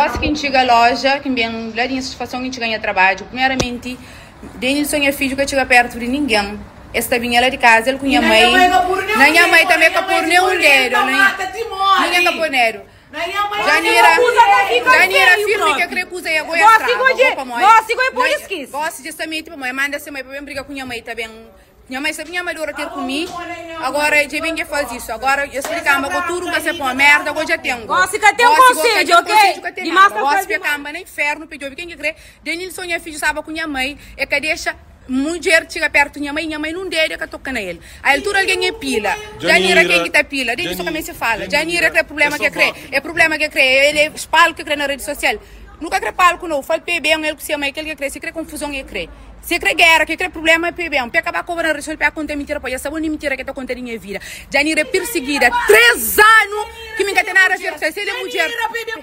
Gosi ki N txiga loja, ki N ben la di nha satisfason ki N txiga nha trabadju, primeramenti, Denilson nha fidju ka txiga pertu di ningen. Es ta binha la di kaza, el ku nha mai. Na nha mai tanbe ka podu nen un dedu. Ningen ka podu dedu. Janira, Janira firmi ke kre kuza e go e straba go pamodi. Gosi dja sta meti pamodi e manda se mai pa ben briga ku nha mai ta ben. Nha mai sabe nha madura ter ku mi Agora dja ben ke faze isu Agora dja splikamba go tudu nka se pon Merda go dja ten go Gosi ka ten Gosi go ka konsedju ten ok konsedju ka ten Dimas nada ta Gosi faze pe mal. kamba na infernu pe djobe ken ki kre Denilson nha fidju staba ku nha mai E ka dexa mudjer txiga pertu nha mai Nha mai nun dedu e ka toka na el Ael tudu algen e pila Janira ken ki ta pila Denilson ka meste fala Janira kre prublema ke kre E prublema ke kre El e palku ke kre na redi sosial Nu ka kre palku no Fal pe ben el ku se mai kel ke kre Si kre konfuzon e kre. Si e kre gera, ke kre prublema e pe ben. Pe ka ba koba na rixon, pe a konta mintira pa ja sabe undi mintira ke ta konta di nha vida. Janira e pirsigida 3 anu ki mi ka ten nada ver ku el. Se el e mudjer,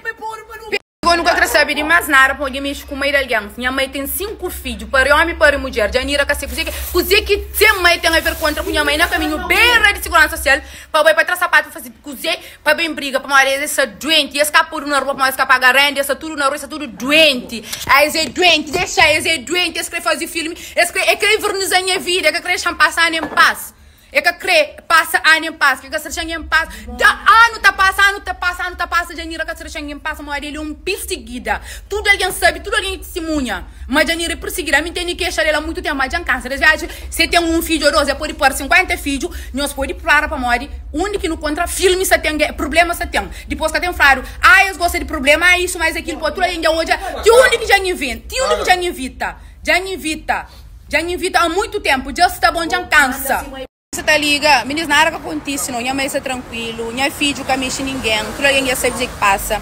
pe Go nu ka kre sabe di mas nada pamodi e mexi ku mai di algen. Nha mai ten 5 fidju, pari omi pari mudjer. Janira ka se kuze ke kuze ki se mai ten a ver kontra ku nha mai na kaminhu bera di siguransa sosial pa bai pa tra sapatu pa fase kuze. Pa ben briga pamodi es sta duenti, es ka podu na rua pamodi es ka paga renda, es sta tudu na rua, es sta tudu duenti. Es é duenti, dexa es é duenti, es kre faze filmi, es kre, e kre inverniza nha vida, e ka kre dexa-m pasa anu en pas. E ka kre pasa anu en pas, ke ka sta dexa-m en pas. Da anu ta pasa, anu ta pasa, anu ta pasa, Janira ka sta dexa-m en pas pamodi el é un pirsigida. Tudu algen sabe, tudu algen é tistimunha ma Janira é pirsigida. Ami N tene kexa del a muitu tenpu, ma dja N kansa des viaji. Se ten un fidju o dos, e pode pari 50 fidju, nhos pode para pamodi undi ki nu kontra filmi sa ten problema sa ten. Dipos ka ten fladu, ah es gosta di problema, ah isu mais akil, po tudu algen dja odja ti undi ki dja N inventa, ti undi ki dja N invita, dja N invita, dja N invita a muitu tenpu, dja sta bon, dja N kansa. Sa ta liga, minis nada ka kontise no, nha mai sta trankuilu, nha fidju ka mexi ningen, tudu algen dja sabe kuzê ki pasa.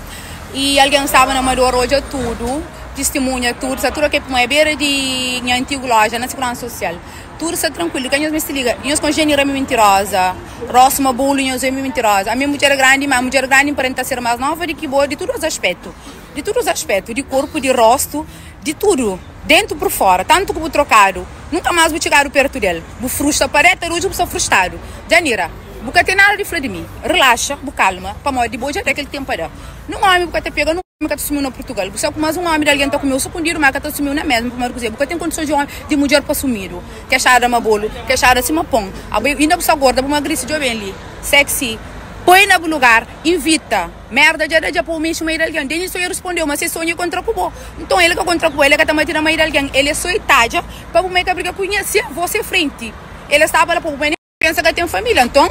I algen staba na Amador odja tudu, tistimunha tudu, sta tudu ok pamodi é bera di nha antigu loja na Siguransa Sosial. Tudu sta trankuilu, ka nhos meste liga. Nhos konxe Janira mi mintiroza, Rosu ma bolu nhos é mi mintiroza. Ami é mudjer grandi, ma mudjer grandi nparenta ser más nova di ki bo di tudu os aspétu. Di tudu os aspétu, di korpu, di rostu, di tudu, dentu pur fora, tantu ku bu trokadu, nunka más bu txigadu pertu del, bu frusta pa reta di odju bu sta frustadu. Janira, bu ka ten nada di fla di mi, rilaxa, bu kalma, pamodi di bo dja da kel ki ten pa da. Nun omi bu ka ta pega, nun omi ka ta sumiu na Purtugal. Bu sa ku más un omi di algen ta kumeu sukundidu, má ka ta sumiu na mesmu, pamodi kuzê? Bu ka ten kondison di omi, di mudjer pa sumidu. Kexada ma bolu, kexada sima pon. Abo inda bu sta gorda, bu magrisi, djobe li, sexy, poi na bu lugar, invita. Merda dja da dja pa bu mexi mei di algen. Denis Sonha respondeu ma se sonha é kontra ku bo. Nton el ka kontra ku bo, el ka ta mati na mei di algen. El é so e tadja pa bu mai ka briga ku nha se avó se frenti. El staba la pa bu mai nem pensa ka ten familia. Nton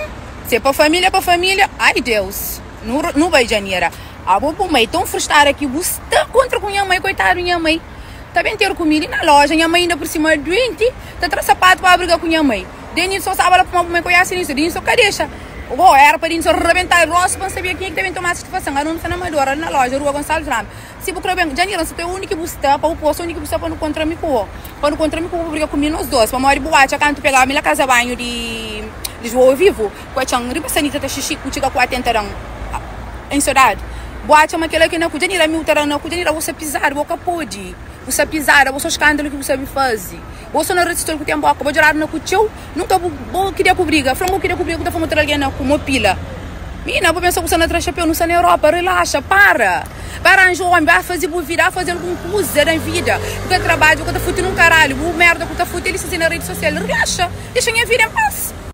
se pa familia pa familia ai Deus nu nu bai Janira abo bu mai ton frustrada ki bu sta kontra ku nha mai koitadu nha mai ta ben ter ku mi li na loja nha mai inda por sima duenti ta tra sapatu pa briga ku nha mai. Denilson staba la pamodi bu mai konhese Denilson. Denilson ka dexa. Ho, era pa Denilson rabenta rostu pa N sabia kenha ki ta ben toma satisfason. Anu nu sta na Amadora, li na loja, rua Gonçalves Ramos. Si bu kre ben, Janira, N sta ta undi ki bu sta pa bu posta undi ki bu sta pa nu kontra mi ku bo. Pa nu kontra mi ku bo pa briga ku mi nos dos. Pamodi bu atxa kantu pegaba mi la kaza banhu di Lisboa Vivu, ku atxa-m riba sanita ta xixi ku txiga ku atenta dan ensodadu. Bu atxa ma kela ki na ku Janira mi bu ta dan na ku Janira bo sta pizadu, bo ka pode. Bu sta pizada, bo so skândalu ki bu sabe faze. Bo so na rede sosial ku ten boka, bo djoradu na ku txeu, nunka bu bo kiria ku briga. Fla-m bo kiria ku briga ku ta fla ma otu algen na ku mo pila. Mina, bo pensa ku sta na tra xapeu, nu sta na Europa, relaxa, para. Ba ranja omi, ba faze bu vida, ba faze algun kuza na vida. Bu ka trabadja, bu ka ta futi nun karalhu, bu merda ku ta futi li sta na rede sosial. Relaxa, dexa nha vida en pas.